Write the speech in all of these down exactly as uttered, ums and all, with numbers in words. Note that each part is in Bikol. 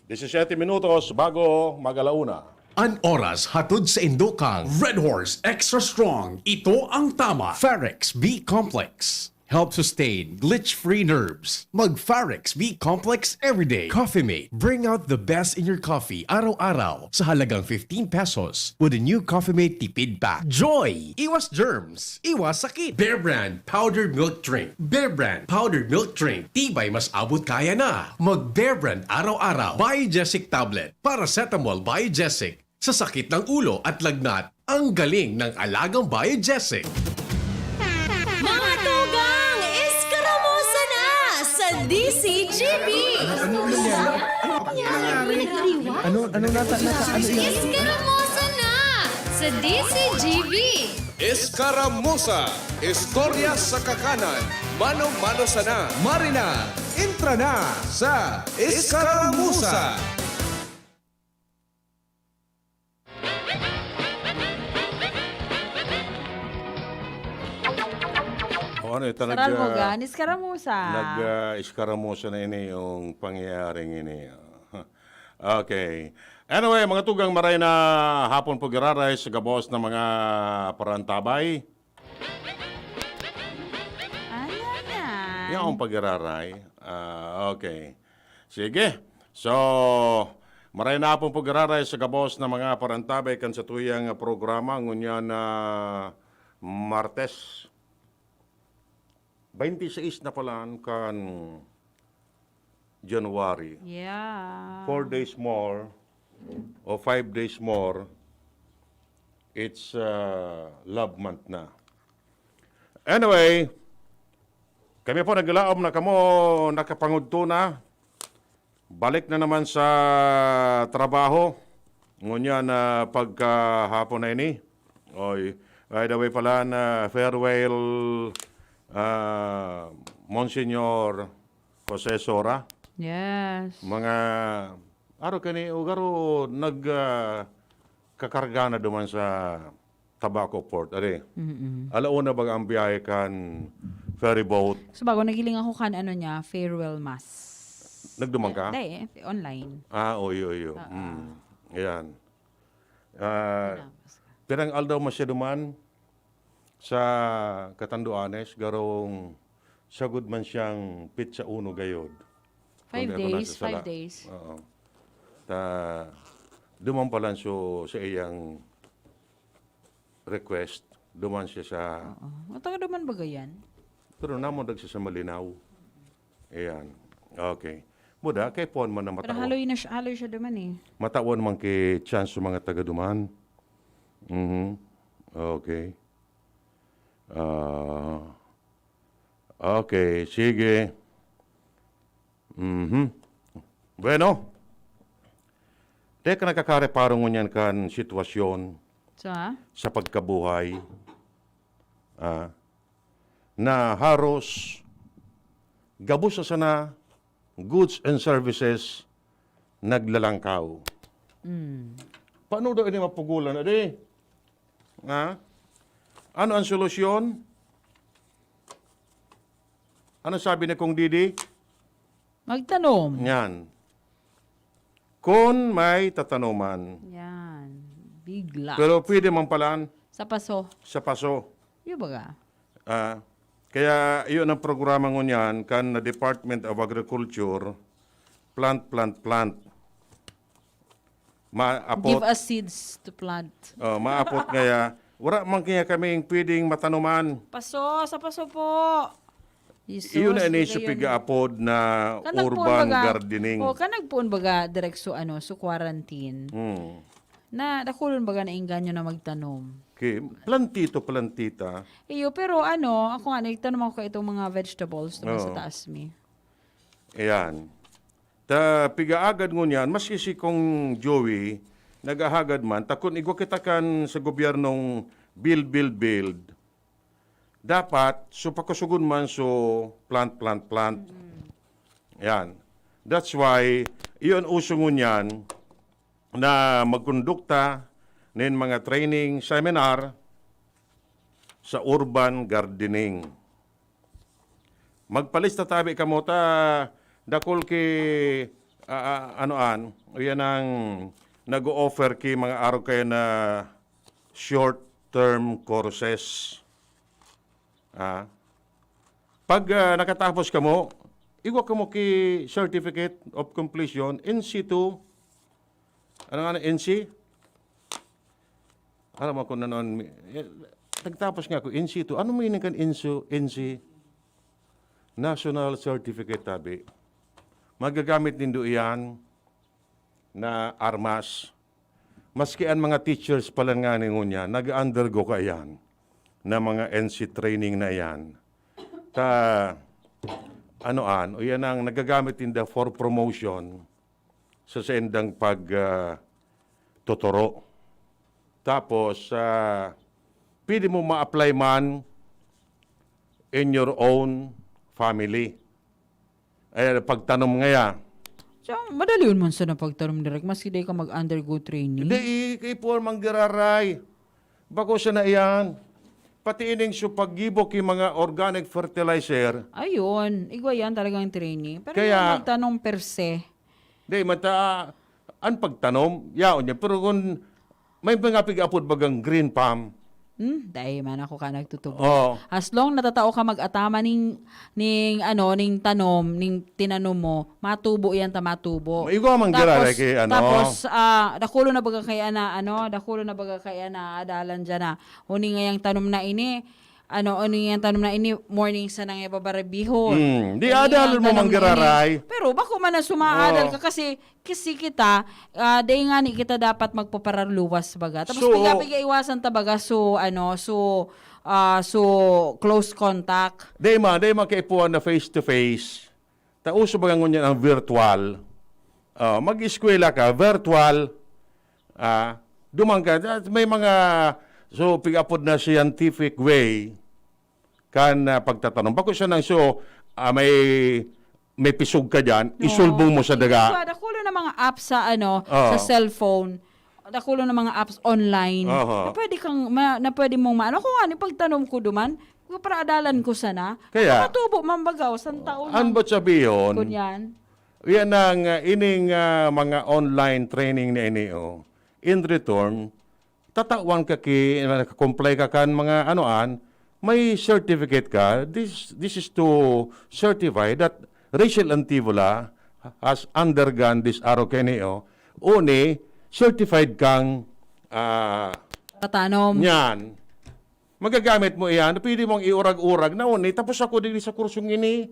Disisiyete minutos bago mag-alauna. An oras hatod sa indokang Red Horse Extra Strong. Ito ang tama. Farex B Complex. Help sustain glitch-free nerves. Mag Farex B Complex everyday. Coffee Mate. Bring out the best in your coffee araw-araw sa halagang fifteen pesos with a new Coffee Mate tipid pack. Joy! Iwas germs. Iwas sakit. Bear Brand Powdered Milk Drink. Bear Brand Powdered Milk Drink. Tibay mas abot kaya na. Mag Bear Brand araw-araw. Biogesic Tablet. Paracetamol Biogesic. Sa sakit ng ulo at lagnat, ang galing ng alagang Biogesic. Mga tugang, eskaramusa na sa D C G B! Ano nangyari? Ano, ano nata, nata, ano yan? Eskaramusa na sa D C G B! Escaramuza, istorya sa kakanan, mano-mano sana. Marina, entra na sa Escaramuza. O ano ito, Escaramuza, ni Escaramuza. Nag-iskaramusa na ini yung pangyayaring ini. Okay. Anyway, mga tugang, maray na hapon po giraray sa gabos na mga parantabay. Ano yan? Yaong pagiraray. Ah, okay. Sige. So, maray na hapon po giraray sa gabos na mga parantabay kan sa tuyang programa ngunyan na Martes. Twenty-six na pala kan January. Yeah. Four days more o five days more, it's uh, love month na. Anyway, kami po naglaom na kamo nakapangudto na. Balik na naman sa trabaho. Ngunyan na pagkahapon na ini. Oy, by the way pala na farewell ah, Monsignor Jose Sora. Yes. Mga araw kani ugaro nag ah, kakarga na duman sa Tabaco Port. Ari. Mm-mm. Alauna baga ang biyahe kan ferry boat. So bago nagiling ako kan ano niya, farewell mass. Nagduman ka? Dai, eh, online. Ah, oy, oy, oy. Mm. Ayan. Ah, Pinamas ka. pirang aldaw man siya duman sa Catanduanes, garong sagod man siyang pitsa uno gayod. Five Kung di ako days, nagsasala. Five days. Oo. Ta, duman pa lang so, sa iyang request, duman siya sa, Oo. Ang taga duman ba yan? pero namo nagsa sa Malinaw. Ayan. Okay. Muda, kay puan man na Pero matawan. haloy, na siya, haloy siya duman eh. Matawan man kay chance sa mga taga duman. Mhm. Okay. Ah, okay, sige. Mhm. Bueno. Teka, nakakareparo ngunyan kan sitwasyon So ha? sa pagkabuhay ah, na haros gabos na sana goods and services naglalangkaw. Mm. Paano daw ini mapugulan? Adi? Ha? Ano ang solusyon? Ano sabi ni Kong Didi? Magtanom. Yan. Kung may tatanoman. Yan. Bigla. Pero pwede man palaan Sa paso. sa paso. Yung baga? Ah, kaya iyon ang programa ngunyan kan na Department of Agriculture, plant, plant, plant. Maapot, Give us seeds to plant. oh, maapot ngaya. Wala man kaya kaming pwedeng matanuman. Paso, sa paso po. Jesus, Iyon na ini ika sa yun. piga-apod na Kan nagpoon urban baga- gardening. Oh, kan nagpoon baga direkso ano, so quarantine. Hmm. Na dakulon baga na inganyo na magtanom. Okay, plantito, plantita. Iyo, pero ano, ako nga, nagtanom ako ka itong mga vegetables naman sa Oo. taas mi. Ayan. Ta pigaagad ngunyan, maski si Kong Joey, nag-ahagad man, ta kun igwa kita kan sa gobyernong build, build, build, dapat, so pakusugon man, so plant, plant, plant. Ayan. That's why, iyon uso ngunyan na magkondukta nin mga training seminar sa urban gardening. Magpalista tabi kamo ta dakul ki ah, ah, ano an, iyan ang nag-o-offer ki mga arog kayo na short-term courses. Ah, pag, ah, nakatapos kamo, igwa kamo ki Certificate of Completion, N C two. Ano nga na, N C? Alam mo kung ano, eh, nagtapos nga ako, N C two. Ano meaning kan N C, N C? National Certificate, tabi. Magagamit nindo iyan na armas. Maski an mga teachers pala nga ni ngunyan, nag-undergo kaiyan na mga N C training na iyan. Ta, ano an, o yan ang nagagamit ninda for promotion sa saindang pag, ah, tuturo. Tapos, ah, pwede mo ma-apply man in your own family. Eh, pagtanom ngaya. So, madali yun man sana pagtanom, Direk, maski di ka mag-undergo training. Hindi, i-, kaipuhan manggiraray. Bako sana iyan. Pati ining su paggibo ki mga organic fertilizer. Ayun, igwa yan talagang training. Pero Kaya yung magtanom per se. Di, mata, an pagtanom, yaon niya. Pero kung may mga pig-apod bagang green palm. Hmm, dai man ako ka nagtutubo. Oo. As long natatao ka mag-atama ning, ning, ano, ning tanom, ning tinanom mo, matubo yan ta matubo. Igwa man gira, Tapos, like, ano? tapos, ah, dakulo na baga kaya na, ano, dakulo na baga kaya na adalan dyan na. Huni ngayang tanom na ini, ano, ano yung tanom na ini, morning sa nang ibabarabihon. Hmm, di Ano adalan yung mo tanom na manggiraray. ini? Pero bako man na sumaadal Oo. ka kasi, kasi kita, ah, dai nga ni kita dapat magpaparaluwas baga. Tapos So, piga-piga iwasan ta baga, so, ano, so, ah, so close contact. Di man, di man kaipuhan na face to face. Ta uso baga ngunyan ang virtual. Ah, mag-eskwela ka, virtual. Ah, duman ka, ah, may mga, so, pig-apod na scientific way kan, ah, pagtatanom. Bako siya nang, so, ah, may, may pisog ka dyan, Oo. isulbong mo sa daga. Iba, dakulo na mga apps sa, ano, Oo. sa cellphone. Dakulo na mga apps online Aha. na pwede kang, ma-, na pwede mong maano. Kung ano, pagtanom ko duman, paraadalan ko sana. Kaya, Matubo man baga, o, san taon an lang. Ba't sabiyon, Kunyan. Yan ang, ah, ining, ah, mga online training na ini, oh. In return, tatawan ka ki, naka-comply ka kan mga anoan, may certificate ka. This, this is to certify that Rachel Antivola has undergone this aro kini, oh. Uni, certified kang, ah, Katanom. Niyan. Magagamit mo iyan. Pwede mong iurag-urag na, uni, tapos ako din sa kursong ini.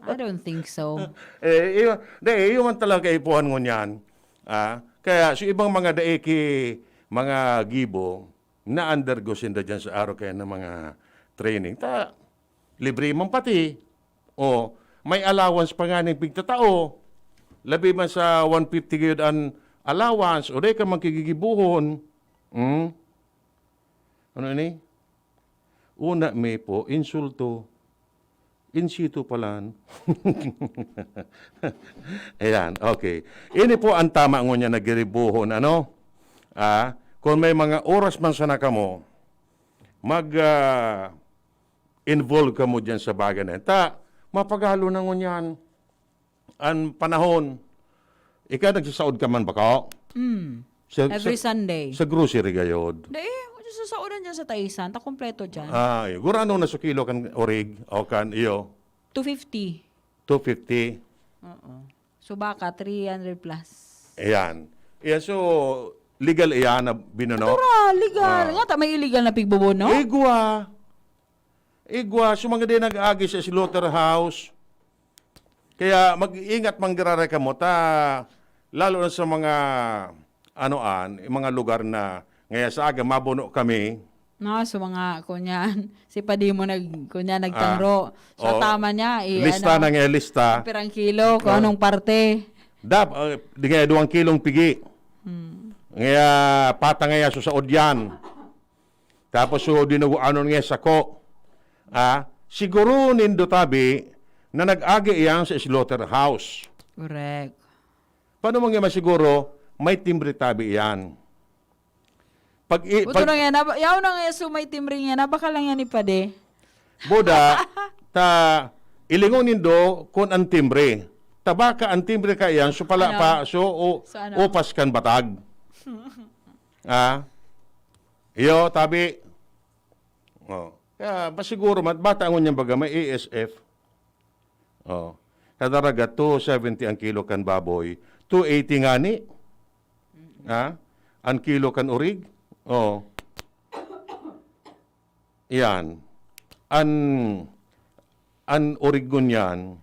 I don't think so. Eh, iyo, di, iyo man talaga kaipuhan ngunyan. Ah, kaya sa ibang mga daiki, mga gibo, na-undergo sinda dyan sa araw kaya ng mga training. Ta, libre man pati. O, may allowance pa nga ning pigtatao. Labi man sa one fifty gayod an allowance, o di ka magkigigibuhon. Hmm? Ano ini? Una mi po, insulto. In situ palan. Ayan, okay. Ini po ang tama ngunyan na giribuhon, ano? Ah, kung may mga oras man sana kamo, mag, ah, involve kamo dyan sa bagay na yan. Ta, mapagalo na ngunyan an panahon. Ika, nagsasaod ka man bako? Mm. Sa, Every sa, Sunday. Sa grocery gayod? Dai, sasaodan dyan sa Taisan. Ta kompleto dyan. Ah, iyo. Gurano na sa kilo kan orig o kan iyo? Two fifty. Two fifty? Oo. So, baka three hundred plus. Ayan. Ayan, so, legal iyan na binuno? Natural, legal. Ah. Nga ta, may illegal na pigbobono? Igwa. Igwa, so mga di nag-agi sa slaughterhouse. Kaya mag-ingat man giraray kamo ta, lalo na sa mga, ano an, yung mga lugar na ngaya sa aga, mabuno kami. No, so mga, kunyan, si padi mo nag-, kunyan, Ah, nagtanro. So, oo. Tama niya, eh, Lista ano, na nga, lista. Pirang kilo, kung Oo. anong parte. Dap-, ah, di nga, duwang kilong pigi. Hmm. Ngaya, pata ngaya, so sa odyan. Tapos, so, dinuguanon nga sako. Ah, siguro nindo tabi na nag-agi iyan sa slaughterhouse. Correct. Paano mo nga masiguro? May timbre tabi iyan. Pag i-, Buto pag na nga, naba-, yaw na nga, so may timbre nga, nabaka lang yan ipade. Buda, ta, ilingon nindo kun an timbre. Tabaka an timbre kaiyan, so pala Ano? pa, so o, So, ano? upas kan batag. Ah? Iyo, tabi. Oh. Kaya masiguro man, bata ngunyan baga, may A S F. Oh. Sa Daraga, two seventy ang kilo kan baboy. Two eighty ngani. Ha? Ang kilo kan urig. Oh. Yan. An, an urig ngunyan,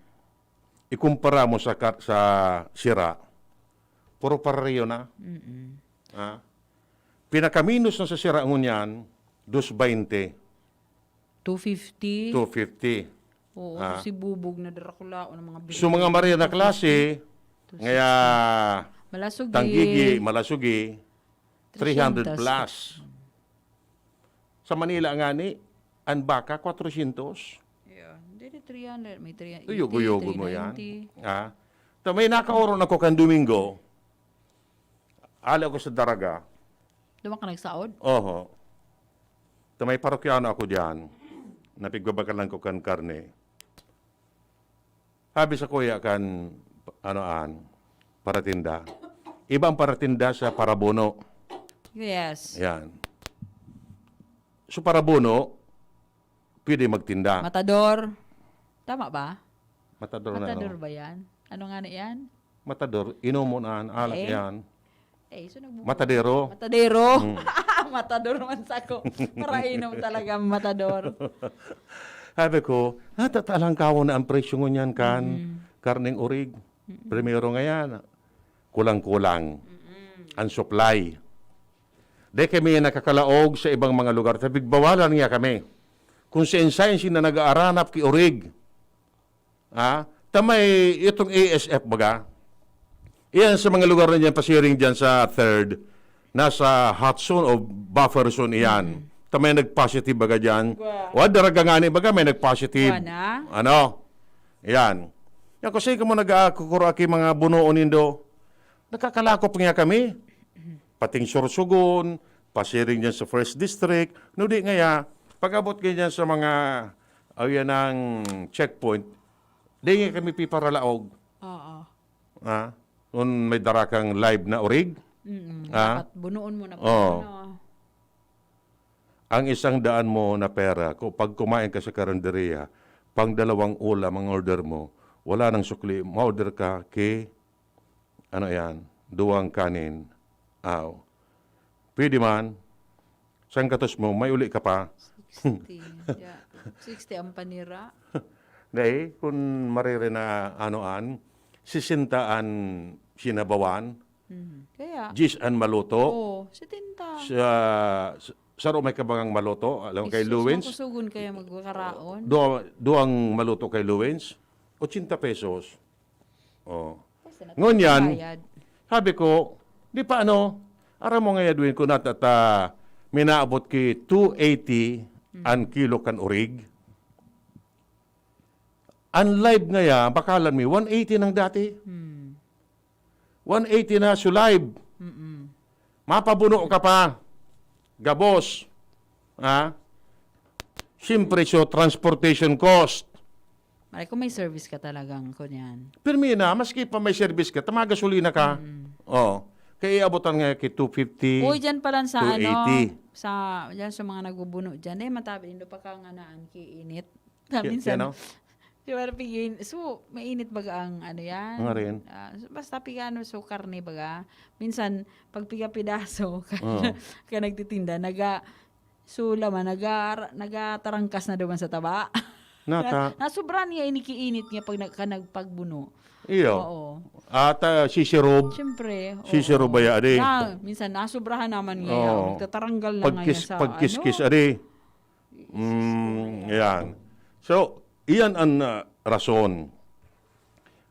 ikumpara mo sa, ka- sa sira, puro pareho na. Mm-mm. Ha? Pinakaminos na sa sira ngunyan, dos baynte. Two fifty. Two fifty. Oo, Ah. Si Bubog na Dracula o ng mga So, mga marina klase, ngaya Malasugi. tanggigi, malasugi, three hundred plus. Sa Manila nga ni, ang baka, kwatrosyentos. Yeah. Hindi, di three hundred. May three eighty, Uyog-uyogon mo yan. three ninety. Ah. Ta may nakaoron ako kan Domingo. Ali ako sa Daraga. Duman ka nagsaod? Oho. Ta may parokyano ako diyan. Napigbabakalan ko kan karne. Sabi sa kuya kan, ano an, paratinda. Iba ang paratinda sa parabono. Yes. Yan. So parabono, pwede magtinda. Matador. Tama ba? Matador na. Matador Oh. ba yan? Ano nga na yan? Matador, inomon an, alak Eh? yan. Eh, so nagbu- Matadero. Matadero. Mm. Matador man sako. Parainom talaga ang matador. Sabi ko, natatalang kawon na ang presyo ngunyan kan Mm. karneng urig. Primero ngayan, kulang-kulang ang supply. Di kami nakakalaog sa ibang mga lugar. Tabigbawalan niya kami. Kung sa insayin sina nag-aaranap ki urig. Ha? Tamay itong A S F baga. Iyan sa mga lugar na dyan, pasiring dyan sa third, nasa hot zone o buffer zone iyan. Tamay nag-positive baga dyan. Gwa. Wa, Daraga ngani baga may nag-positive. Gwa na? Ano? Iyan. Yan kasi kamo nag-aakukuro aki mga bunoon nindo. Nakakalakop niya kami. Pating Sorsogon, pasiring dyan sa First District. No di ngaya, pag-abot ganyan sa mga, aw yan ang checkpoint, di nga kami piparalaog. Oo. Ha? Kung may dara kang live na urig, Mm-mm. Ah? Dapat bunuon mo na po. Oo. Ano? Ang isang daan mo na pera, kung pag kumain ka sa karinderya, pang dalawang ulam ang order mo, wala nang sukli, ma-order ka ki, ano yan, duwang kanin. Aw. Pwede man, sangkatos mo, may uli ka pa. sixty. Yeah. sixty ang panira. Dahil kung mariri na ano an, sisinta an sinabawan, Mhm. Kaya, jis an maluto, oh, setenta. sa, sa, saro may kabangang maluto, alam mo, kay Isus, Luwins, makusugon kaya magkaraon. duwa, duwang maluto kay Luwins, ochenta pesos. Oh. Basta na- Ngunyan, bayad. Sabi ko, di pa ano, aram mo nga yadwin ko natata, minaabot ki two eighty an kilo kan urig. An live ngaya, bakalan mi, one eighty nang dati. Hmm. One eighty na so live. Mm-mm. Mapabuno ka pa. Gabos. Ha? Siyempre, so transportation cost. Malay ko may service ka talagang kunyan. Pirmi na, maski pa may service ka, ta magasolina ka. Mm. Oh. Kaya iabotan nga ki two fifty. Uy, dyan pala sa ano, two eighty. Sa, dyan sa mga nagbubuno dyan. Eh, matabi, indo pa ka nga naan, kiinit. Sa Ki- minsan, ano? Di ba, pigin, so, mainit baga ang ano yan? Nga rin. Ah, so, basta pigano, so, karne baga. Minsan, pag piga-pidaso ka, Oo. ka nagtitinda, naga, so, laman, naga, nagatarangkas na duman sa taba. Nata. Nasubra niya, inikiinit niya pag nag, ka nagpagbuno. Iyo. Oo. At ah, sisirob. Siyempre. Sisirob Oo. baya, di? Na, minsan, nasubrahan naman ngayon. Oo. Nagtataranggal na Pagkis, ngayon sa pagkiskis, ano. Ari. Mm, yan. So, iyan ang ah, rason.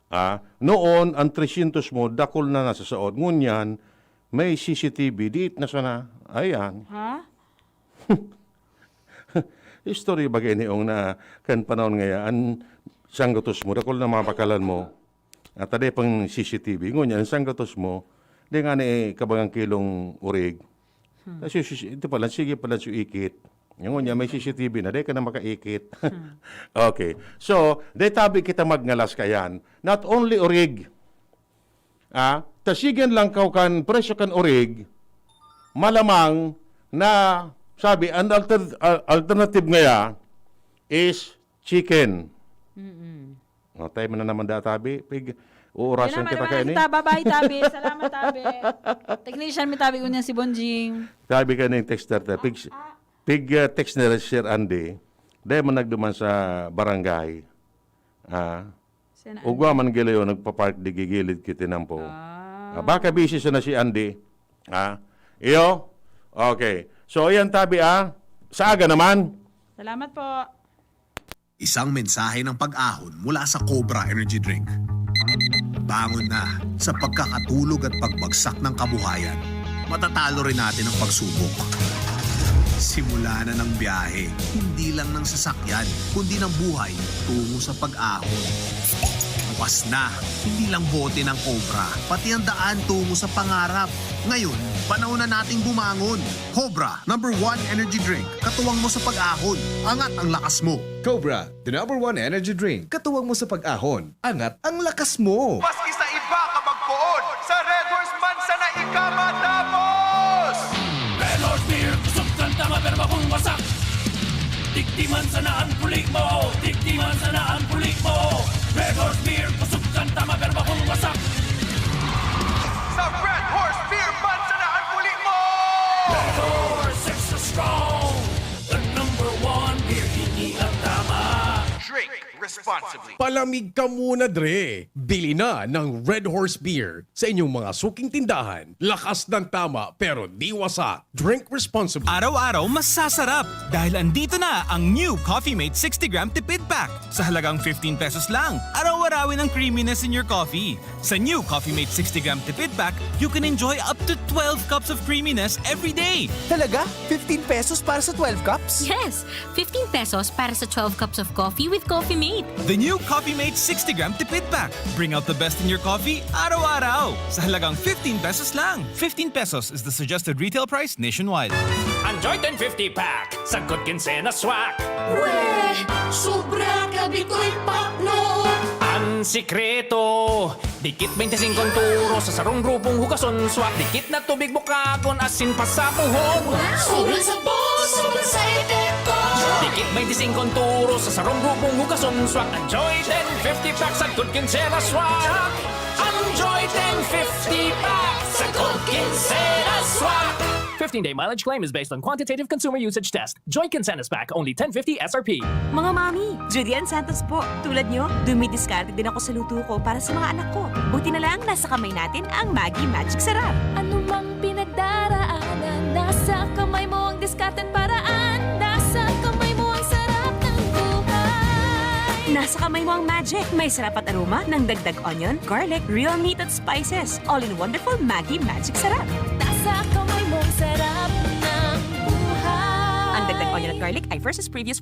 Ah, noon, ang tresyentos mo, dakul na nasa saod. Ngunyan, may C C T V, diit na sana. Ayan. Ha? Istorya bagay ni Ong na kan panahon ngaya, ang sanggatos mo, dakul na mga pakalan mo. At aday pang C C T V, ngunyan, ang sanggatos mo, di nga ni kabangang kilong urig. Kasi sus- ito pala, sige pala suikit. Ngunyan, may C C T V na, di ka na makaikit. Okay. So, di tabi kita magngalas kayan. Not only orig, ah, ta sigan lang kaw kan presyo kan orig, malamang na, sabi, an alter-, al-, alternative ngaya is chicken. Mm-mm. O, tayo mo na naman da, tabi. Pig, uurasan Yan naman, kita naman kaini. Kita, bye-bye, tabi. Salamat, tabi. Technician mi, tabi, ngunyan si Bonjing. Tabi ka ning texter, ta. Pig, Ah, ah. pig, ah, text na si Sir Andy. Dahil man nagduman sa barangay. Ah. Sir Andy. Ugwa man gila yun, nagpa-park di gigilid kitinampo. Ah. Ah, baka busy siya na si Andy. Ah. Iyo? Okay. So, ayan, tabi, ah. Sa aga naman. Salamat po. Isang mensahe ng pag-ahon mula sa Cobra Energy Drink. Bangon na sa pagkakatulog at pagbagsak ng kabuhayan. Matatalo rin natin ang pagsubok. Simula na ng biyahe, hindi lang ng sasakyan, kundi ng buhay tungo sa pag-ahon. Bukas na, hindi lang bote ng Cobra, pati ang daan tungo sa pangarap. Ngayon, panahon na nating bumangon. Cobra, number one energy drink. Katuwang mo sa pag-ahon. Angat ang lakas mo. Cobra, the number one energy drink. Katuwang mo sa pag-ahon. Angat ang lakas mo. Maski sa iba ka magpoon, sa Red Horse man sana ika matapos! Red Horse Beer, kusog kan tama pero bakong wasak. Digdi man sana an puli mo, digdi man sana an puli mo. Red Horse Beer, kusog kan tama pero bakong wasak. Sa Red Horse Beer man sana an puli mo! Red Horse, extra strong. The number one beer, ini ang tama. Drink responsibly. Palamig ka muna, Dre. Bili na ng Red Horse Beer sa inyong mga suking tindahan. Lakas ng tama, pero di wasak. Drink responsibly. Araw-araw masasarap dahil andito na ang new Coffee Mate sixty gram Tipid Pack. Sa halagang fifteen pesos lang, araw-arawin ang creaminess in your coffee. Sa new Coffee Mate sixty gram Tipid Pack, you can enjoy up to twelve cups of creaminess every day. Talaga? Fifteen pesos para sa twelve cups? Yes! Fifteen pesos para sa twelve cups of coffee with Coffee Mate. The new Coffee Mate sixty gram Tipid Pack. Bring out the best in your coffee, araw-araw. Sa halagang fifteen pesos lang. Fifteen pesos is the suggested retail price nationwide. Enjoy ten fifty pack, sagkod kinsena swak. Weh, sobra ka bitoy pakno. An sikreto, dikit twenty-five ang turo sa sarong grupong hugason swak. Dikit na tubig bukagon, asin pasapuhon. Wow! Sobrang sabon, sobrang sa epekto. Dikit twenty-five ang turo sa sarong grupong hugason swak. Enjoy ten fifty pack, sagkod kinsena swak. Enjoy ten fifty pack, sagkod kinsena swak. Fifteen-day mileage claim is based on quantitative consumer usage test. Joy Kinsenas Pack, only ten fifty S R P. Mga mami, Julian Santos po. Tulad nyo, dumidiskarte din ako sa luto ko para sa mga anak ko. Buti na lang, nasa kamay natin ang Maggi Magic Sarap. Ano mang pinagdaraanan, nasa kamay mo ang diskarteng paraan. Nasa kamay mo ang sarap ng buhay. Nasa kamay mo ang magic. May sarap at aroma ng dagdag onion, garlic, real meat at spices. All in wonderful Maggi Magic Sarap. Nasa kamay mo ang sarap ng buhay. Ang dagdag onion at garlic ay versus previous